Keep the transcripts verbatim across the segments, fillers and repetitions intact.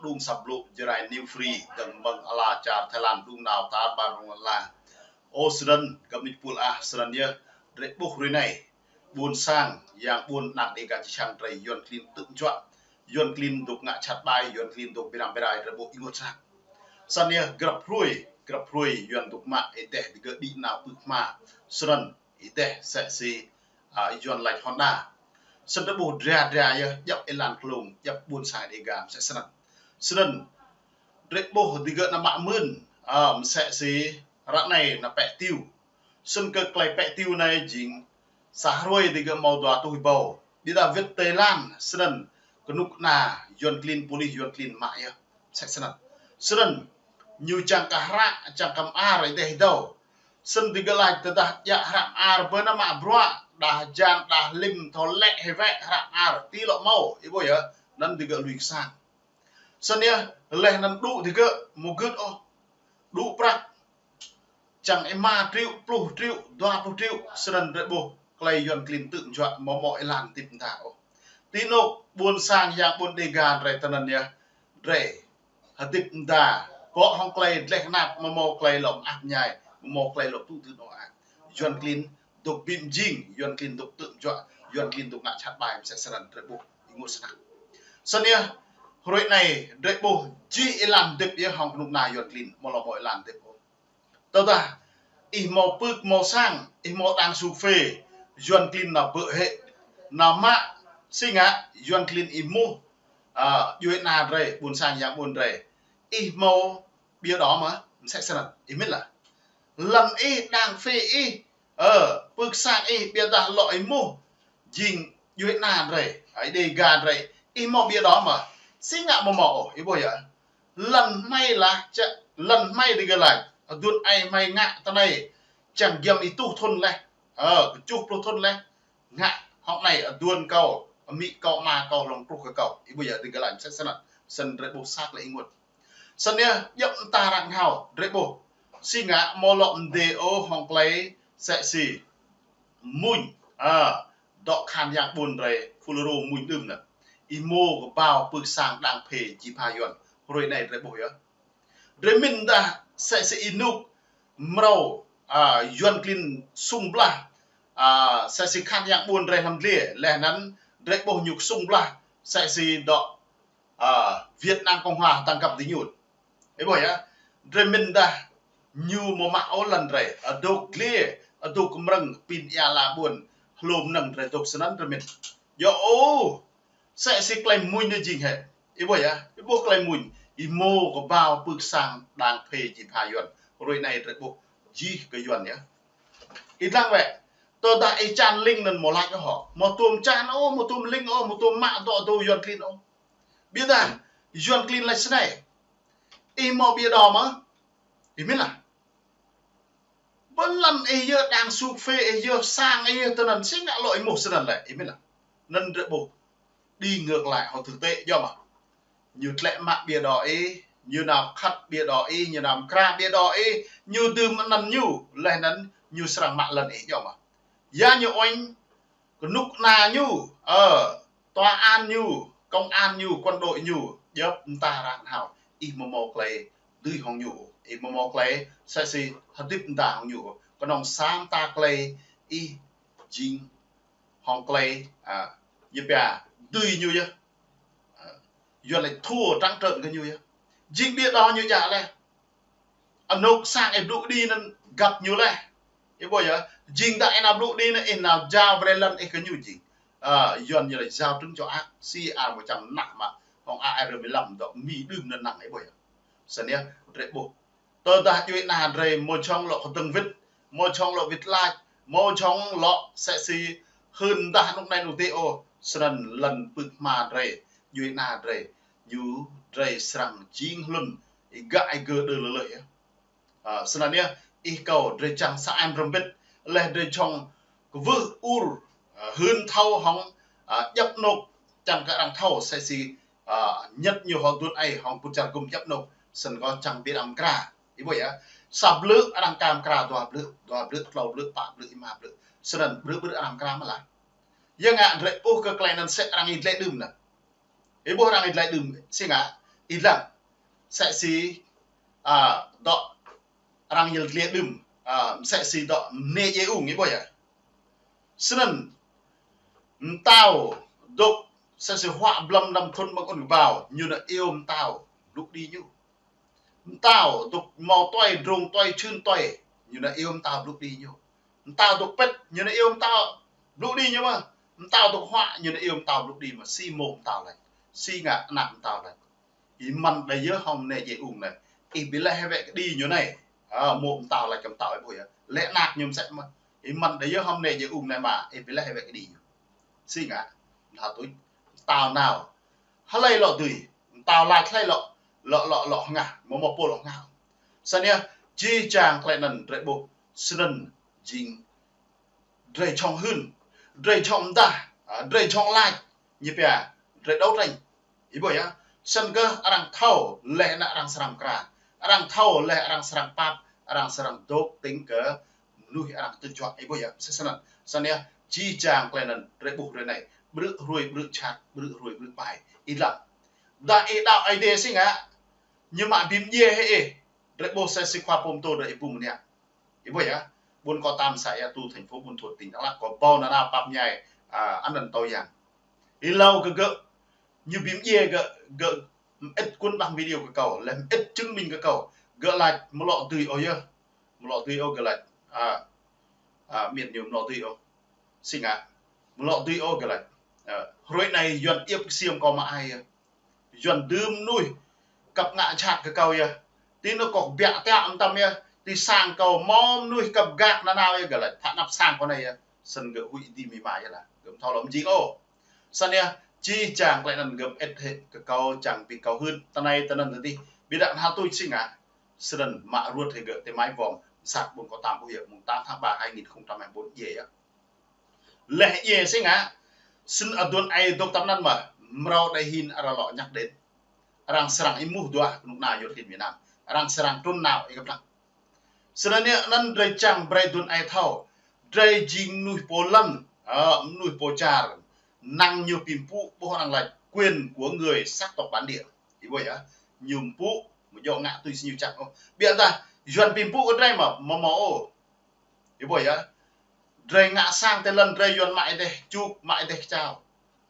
Đung sa blŭ Jrai New Free, dơ̆ng mơ̆ng ala čar Thái Lan đung nao tar ƀar rŏng lăn ala. Ơ, snăn, găp ni pul ah, snăn yơh, drơi ƀuh hrơi anai. Ƀuôn sang, yang ƀuôn anak Dêga či sang drơi Yuăn klin tơ̆m juă. Yuăn klin dŏ ngă čhat ƀai, Yuăn klin dŏ bi răm bi rai, drơi ƀuh ênguôt snăk. Snăn yơh, grăp hrơi, grăp hrơi, Yuăn dŏ mă, êdeh digơ̆ đĭ nao pưk hma. Snăn, êdeh sĕ si, a, Yuăn lač Honda. Snăn drơi ƀuh dra dra yơh, djăp êlan klông, djăp ƀuôn sang Dêga, msĕ snăn. Snăn, drơi ƀuh digơ̆ nao mă mưn, a, msĕ si, ră anai nao pĕ tiu. Snăn kơ klei pĕ tiu anai jing, sa hrơi digơ̆ hmâo dua tuh êbâo. Ƀiădah wĭt tơlan, snăn, kơnuk kơna, Yuăn klin, pôlis Yuăn klin mă yơh. Msĕ snăn. Snăn, ñu čang kơ hră, čang kơ mơar êdeh dâo. Snăn digơ̆ lač tơdah djă hră mơar bơ nao mă bruă, đah jan, đah lim, thâo lĕ hĕ wĕ hră mơar, ti lŏ hmâo, ih ƀuh yơh, anăn digơ̆ lui kơ sang. Snăn yơh, leh anăn đŭ digơ̆, mơgưt ôh. Đŭ prăk. Čang êma triệu, pluh triệu, dua pluh triệu, snăn drơi ƀuh, klei Yuăn klin tơ̆m juă, mâo mâo êlan tĭp mda ôh. Ti anôk, ƀuôn sang yang ƀuôn Dêga drơi tơnăn yơh, drơi. Hơdip mda, bŏ hŏng klei dleh knap, mâo mâo klei lŏm ah mñai, mâo mâo klei lŏm tŭ tưn ôh ah. Yuăn klin dŏ bi mjing, Yuăn klin dŏ tơ̆m juă, Yuăn klin dŏ ngă čhat ƀai, msĕ snăn drơi ƀuh, ênguôt snăk. Snăn yơh, hrơi anai, drơi ƀuh, jih êlan hơdip yơh hŏng kơnuk kơna Yuăn klin, mâo lŏm mâo êlan hơdip ôh. Tơdah, ih mâo pưk mâo sang, ih mâo đang su phê, Yuăn klin nao bơ̆ hĕ, nao mă, si ngă, Yuăn klin ih muh, a, djuê ana drơi, ƀuôn sang yang ƀuôn drơi. Ih mâo ƀiă đŏ mơ̆, msĕ snăn, ih mĭn lah. Lăn ih, đang phê ih, ơ, pưk sang ih, ƀiădah lŏ ih muh, jing djuê ana drơi, ai Dêga drơi, ih mâo ƀiă đŏ mơ̆, si ngă mâo mâo ôh, ih ƀuh yơh. Lăn hmei lah, čă, lăn hmei digơ̆ lač, aduôn ai hmei ngă tơ anai, čang giăm ih tuh thŭn leh, ơ, kơčuh pluh thŭn leh, ngă, hŏng anai, aduôn kâo, amĭ kâo, ama kâo, hlŏng truh kơ kâo. Ih ƀuh yơh, digơ̆ lač, msĕ snăn, snăn drơi ƀuh sa klei ênguôt. Snăn yơh, djăp mta arăng hmâo, drơi ƀuh. Si ngă mâo lŏm mdê ôh hŏng klei, sĕ si. Mmuñ, a, dŏ khan yang ƀuôn drơi, Fulro mmuñ đưm anăn. Ih mâo kơƀao pưk sang đang phê jih pha Yuăn. Hrơi anai drơi ƀuh yơh. Drơi mĭn dah sĕ si ênuk mrâo, a, Yuăn klin sung blah, a, sĕ si khan yang ƀuôn drơi hlăm dliê, leh anăn drơi ƀuh ñu sung blah, sĕ si dŏ, a, Việt Nam Cộng Hòa tăng găp diñu. Ih ƀuh yơh, drơi mĭn dah ñu mâo mă ôh lăn drơi, adôk dliê, adôk kmrơ̆ng, pin ia la ƀuôn, hlô mnơ̆ng drơi dôk snăn drơi mĭn. Yơh ôh, sĕ si klei mmuñ anei jing hĕ. Ih ƀuh yơh, ih ƀuh klei mmuñ, ih mâo kơƀao pưk sang đang phê jih pha Yuăn. Hrơi anai drơi ƀuh jih kơ Yuăn yơh. Ih dlăng wĕ, tơdah ih čan link anăn mâo lač ôh hŏ. Mâo tuôm čan ôh, mâo tuôm link ôh, mâo tuôm mă dŏ dô Yuăn klin ôh. Ƀiădah, Yuăn klin lač snei. Ih mâo ƀiă đŏ mơ̆, ih mĭn lah. Bơ lăn ih yơh đang su phê ih yơh sang ih yơh tơnăn si ngă lŏ ih muh snăn lĕ, ih mĭn lah. Anăn drơi ƀuh. Đi ngược lại hŏng thực tế, djŏ mơ̆. Ñu tlĕ mă ƀiă đŏ ih, ñu nao khăt ƀiă đŏ ih, ñu nao mkra ƀiă đŏ ih, ñu dưm anăn ñu, leh anăn ñu srăng mă lăn ih, djŏ mơ̆. Ya ñu uêñ, kơnuk kơna ñu, ơ, tòa án ñu, công an ñu, quân đội ñu, djăp mta arăng hmâo, ih mâo mâo klei dưi hŏng ñu, ih mâo mâo klei sĕ si hơdip mda hŏng ñu, kơnơ̆ng sa mta klei ih jing hŏng klei, a, ñu pia dưi ñu yơh. A, Yuăn lač thua trắng trợn kơ ñu yơh. Jing ƀiă đŏ ñu djă leh. Anôk sang ih blŭ kơđi anăn găp ñu leh. Ih ƀuh yơh, jing dah ih nao blŭ kơđi anăn ih nao jao brơi lăn ih kơ ñu jing. A, Yuăn ñu lač giao trứng cho ác, si a mâo čang mnă mă, hŏng a rơmĭ lăm dŏ Mi đưm anăn năng ih ƀuh yơh. Snăn yơh, drơi ƀuh. Tơdah djuê ana drơi mâo jhŏng lŏ kơdơ̆ng wĭt, mâo jhŏng lŏ wĭt lač, mâo jhŏng lŏ sĕ si hưn dah anôk anai anôk dih ôh, snăn lăn pưk hma drơi, djuê ana drơi, ñu drơi srăng jing hlŭn, ih gă ih gơ đơ lơ lơ yơh. A, snăn yơh, ih kâo drơi čang sa em rơmbit, leh drơi jhŏng kwưh ur, a, hưn thâo hŏng, a, djăp anôk, čang kơ arăng thâo sĕ si, a, ñĕt ñu hŏng dŭt ai hŏng pŭt čar gŭm djăp anôk, snăn kâo čang bi arăng mkra. Ih ƀuh yơh, sa blư̆ arăng ka mkra dua blư̆, dua blư̆, tlâo blư̆, pă blư̆, êma blư̆. Snăn brư̆ brư̆ arăng mkra mơ̆ lah. Yơh ngă drơi ƀuh kơ klei anăn sĕ arăng ih dleh đưm anăn. Ih ƀuh arăng ih dleh đưm, si ngă, Ih lăng, msĕ si, a, dŏ arăng yăl dliê đưm, a, msĕ si dŏ mơnê djai ung, ih ƀuh yơh. Snăn, mtao dôk msĕ si huă blăm năm thŭn ƀơ̆ng ŭn kơƀao, ñu nao iêu mtao blŭ đĭ ñu. Mtao dôk mâo tuai drông tuai čhưn tuai, ñu nao iêu mtao blŭ đĭ ñu. Mtao dôk pĭt, ñu nao iêu mtao blŭ đĭ ñu mơh. Mtao dôk huă, ñu nao iêu mtao blŭ đĭ mơh. Si mô̆ mtao lač, si ngă anak mtao lač. Ih mơ̆n đa yơh hŏng mơnê djai ung anai, ih bi leh wĕ kơđi ñu anai. A, mô̆ mtao lač kơ mtao, ih ƀuh yơh. Leh anak ñu msĕ mơh. Ih mơ̆n đa yơh hŏng mơnê djai ung anai mơ̆, ih bi leh wĕ kơđi ñu. Si ngă, mtao tuč, mtao nao hlei lŏ dưi, mtao lač hlei lŏ, lŏ, lŏ, lŏ hngah, amâo mâo pô lŏ hngah. Snăn yơh, jih jang klei anăn drei ƀuh, snăn jing drei jhŏng hưn, drei jhŏng mdah, a, drei jhŏng lač, ñu pia, drei đấu tranh. Ih ƀuh yơh, snăn kơh arăng thâo leh anăn arăng srăng mkra, arăng thâo leh arăng srăng pap, arăng srăng dôk tĭng kơ mnuih arăng tŭ juă, ih ƀuh yơh, msĕ snăn. Snăn yơh, jih jang klei anăn drei ƀuh hruê anei, ƀrư̆ hruê ƀrư̆ jhat, ƀrư̆ hruê ƀrư̆ ƀai, ih lăng. Dah ih đăo Aê Diê si ngă, ñu mă bi mdjiê hĕ ih, drei ƀuh msĕ si khua pô mtô drei Y-Bum Niă. Ih ƀuh yơh, ƀuôn Kŏ Tam, xã Ea Tu, thành phố Buôn Thuột, tỉnh Đắk Lắk, kâo ƀuh nanao pap mñai, a, anăn Tâu Yang. Êlâo kơ gơ̆, ñu bi mdjiê gơ̆, gơ̆ mơĭt cuốn băng video kơ kâo, leh mơĭt chứng minh kơ kâo. Gơ̆ lač amâo lŏ dưi ôh yơh. Amâo lŏ dưi ôh gơ̆ lač. A, a, miêt ñu amâo lŏ dưi ôh. Si ngă, amâo lŏ dưi ôh gơ̆ lač. A, hruê anei Yuăn iêp ksiêm kâo mă ai yơh. Yuăn dưm mnuih kăp ngă jhat kơ kâo yơh. Ti anôk kâo kbiă tiă mtam yơh. Ti sang kâo mâo mnuih kăp gak nanao yơh gơ̆ lač. Phă anăp sang kâo anei yơh. Snăn gơ̆ huĭ dĭ mĭ ma yơh lah. Gơ̆ amâo thâo lŏ mjing ôh. Snăn yơh, jih jang klei anăn gơ̆ mơĭt hĕ kơ kâo čiăng bi kâo hưn, ti anei ti anăn ti dih. Ƀiădah anăn tuč si ngă. Snăn mă ruăt hĕ gơ̆ ti Mai Vong, msat ƀuôn Kŏ Tam ƀuh yơh, mùng tám tháng ba hai nghìn không trăm hai mươi bốn djiê yơh. Leh djiê si ngă, snăn aduôn aê dôk tăm anăn mơh, mrâo đei hin arăng lŏ nhắc đến. Arăng srăng êmuh duah knŭk kna Yuăn klin Việt Nam. Arăng srăng trŭn nao ih kăp lăng. Snăn yơh anăn drei čiăng brei aduôn aê thâo. Drei jing mnuih pô lăn, ơ, mnuih pô čar. Năng ñu bi mpŭ ƀuh arăng lač quyền của người sắc tộc bản địa. Ih ƀuh yơh, ñu mpŭ, amâo djŏ ngă tui si ñu čiăng ôh. Ƀiădah Yuăn bi mpŭ kơ drei mơ̆, amâo mâo ôh. Ih ƀuh yơh. Drei ngă sang ti lăn drei Yuăn mă êdeh čuk, mă êdeh kčao.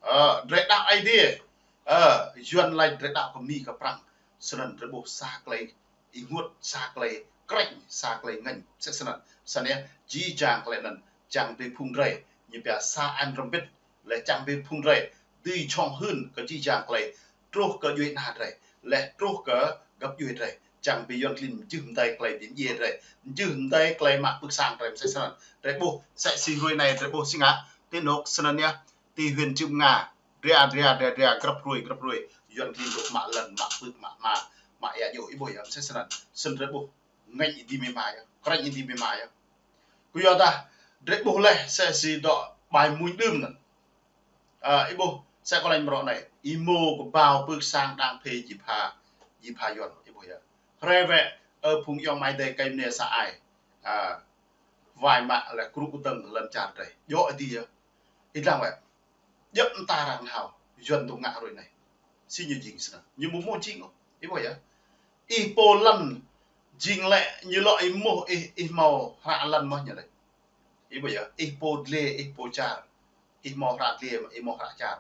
Ơ, drei đăo Aê Diê. Ơ, Yuăn lač drei đăo kơ Mi kơ Prăng. Snăn drei ƀuh sa klei ênguôt, sa klei krĕñ, sa klei ngêñ. Msĕ snăn. Snăn yơh, jih jang klei anăn čiăng bi phung drei. Ñu pia sa em rơmbĭt. Leh čiăng bi phung drei dưi jhŏng hưn kơ jih jang klei truh kơ djuê ana drei, leh truh kơ găp djuê drei. Čiăng bi Yuăn klin mjưh mdei klei bi mdjiê drei, mjưh mdei klei mă pưk sang drei msĕ snăn. Drei ƀuh, msĕ si hruê anei drei ƀuh si ngă, ti anôk snăn yơh, ti huyện Cư M'gar, dria, dria, dria, dria, grăp hruê, grăp hruê, Yuăn klin dôk mă lăn, mă pưk, mă hma, mă êa djô, ih ƀuh yơh, msĕ snăn. Snăn drei ƀuh, ngêñ êdi mĭ ma yơh, krĕñ êdi mĭ ma yơh. Kyuadah drei ƀuh leh msĕ si dŏ ƀai mmuñ đưm anăn. A, ih ƀuh, msĕ kâo lač mrâo anei, êmô kơƀao pưk sang đang phê ji pha, ji pha Yuăn, ih ƀuh yơh. Hriê wĕ, ơ, phung ayŏng amai adei kơ mniê sa ai. A, wai mă leh krŭ kdơ̆ng lăn čar drei. Djŏ êdi yơh. Ih lăng wĕ. Djŏp mta arăng thâo, Yuăn dôk ngă hruê anei. Si ñu jing snăn. Ñu amâo mâo jing ôh. Ih ƀuh yơh. Ih pô lăn jing lĕ ñu lŏ êmuh ih, ih mâo hră lăn mơh ñu lač. Ih ƀuh yơh. Ih pô dliê, ih pô čar. Ih mâo hră dliê, ih mâo hră čar.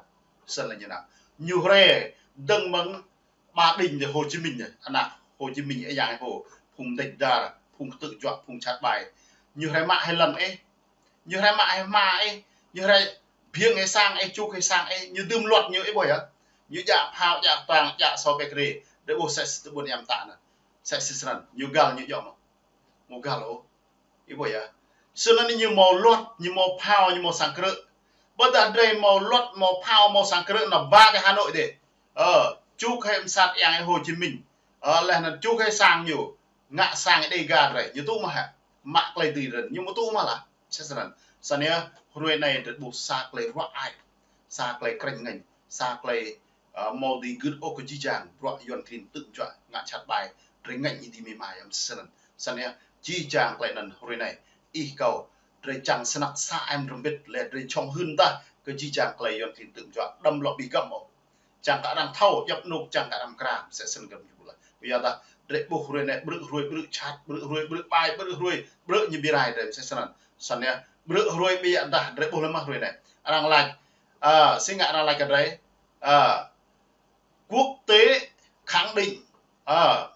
Snăn lĕ ñu nao. Ñu hriê dơ̆ng mơ̆ng Ba Đinh dê, Hồ Chí Minh dê, anak Hồ Chí Minh ih yang ih hô, phung mdêč dar, phung ktư̆ juă, phung jhat ƀai. Ñu hriê mă hĕ lăn ih, ñu hriê mă hĕ hma ih, ñu hriê bhiêng hĕ sang ih, čuk hĕ sang ih, ñu dưm luật ñu ih ƀuh yơh. Ñu djă phao, djă ktuang, djă sâo pĕk rê, drei ƀuh msĕ si ti ƀuôn Êa Mtă anăn. Msĕ si snăn, ñu găl ñu djŏ mơ̆. Amâo găl ôh. Ih ƀuh yơh. Snăn ñu mâo luật, ñu mâo phao, ñu mâo sang krư̆. Ƀiădah drei mâo luật, mâo phao, mâo sang krư̆ nao ba ti Hà Nội dê. Ơ, čuk hĕ msat yang Hồ Chí Minh. Ơ, leh anăn čuk hĕ sang ñu. Ngă sang Đêga drei. Ñu tŭ mơ̆ hă? Mă klei dưi drei. Ñu amâo tŭ mơ̆ lah. Msĕ snăn. Snăn yơh, hruê anei drei ƀuh sa klei ruă ai. Sa klei krĕñ ngêñ. Sa klei, ơ, amâo dưi gưt ôh kơ jih jang bruă Yuăn klin ktư̆ juă ngă jhat ƀai, drei ngêñ êdi mĭ ma yơh msĕ snăn. Snăn yơh, jih jang klei anăn hruê anei, ih kâo, drei čiăng snăk sa em rơmbĭt leh drei jhŏng hưn tah kơ jih jang klei Yuăn klin ktư̆ juă, đăm lŏ bi găm ôh. Čang kơ arăng thâo, djŏp anŭk čang kơ arăng kram, msĕ snăn kơ mơ̆ng pô lah. Yua dah, drơi ƀuh hruê anai, brư̆ hruê, brư̆ čhat, brư̆ hruê, brư̆ bai, brư̆ hruê, brư̆ ñu bi rai drơi, msĕ snăn. Snăn yơh, brư̆ hruê ƀiă dah, drơi ƀuh lĕ mơ̆ hruê anai. Arăng lač, a, si ngă arăng lač kơ drơi, a, quốc tế khẳng định, a,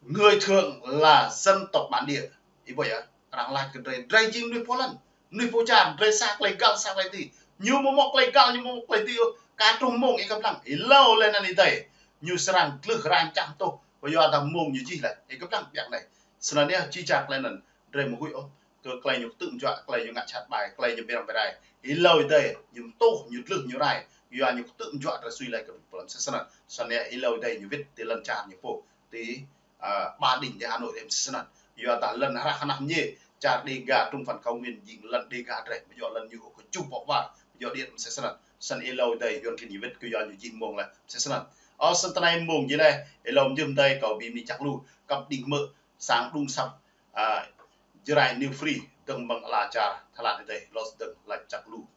người Thượng là dân tộc bản địa. Ih ƀuh yơh, arăng lač kơ drơi, drơi jing mnuih pô lăn, mnuih pô čar, drơi sa klei găl, sa klei tih. Ñu mơ̆ mâo klei găl, ñu mơ̆ mâo klei tih, ka truh mông ih kăp lăng. Ih êlâo lĕ anăn ih dơi, ñu srăng tlưh ranh čang tuh, kyua dah mông ñu jih lĕ, ih kăp lăng biă anai. Snăn yơh, či čar klei anăn, drơi mơ̆ huĭ ôh kơ klei ñu ktư̆ mjuă, klei ñu ngă čhat ƀai, klei ñu bi răm bi rai. Ih êlâo ih dơi, ñu mtuh, ñu tlưh, ñu rai. Yua ñu ktư̆ mjuă drơi sui lĕ kơ pô lăn msĕ snăn. Snăn yơh ih êlâo ih dơi ñu wĭt ti lăn čar ñu pô. Ti, a, Ba Đình ti Hà Nội drơi msĕ snăn. Yua dah lăn hră hơnăp mơñê, čar Đêga Trung Phan Khâu Nguyên jing lăn Đêga drơi, mơ̆ yua lăn ñu kơ čuh pŏk war, mơ̆ yua điêt msĕ snăn. Snăn ih êlâo ih dơi, Yuăn kơ ñu wĭt kyua ñu jing mông lĕ msĕ snăn. Ơ, snăn tơnai mông jih leh, ih êlâo mjưh mdei kâo bi mni čăk lu, kăp đĭng hmư̆, sang đŭng săp, a, Jrai New Free, dơ̆ng mơ̆ng ala čar Thái Lan ih dơi, lŏ dơ̆ng lač čăk lu.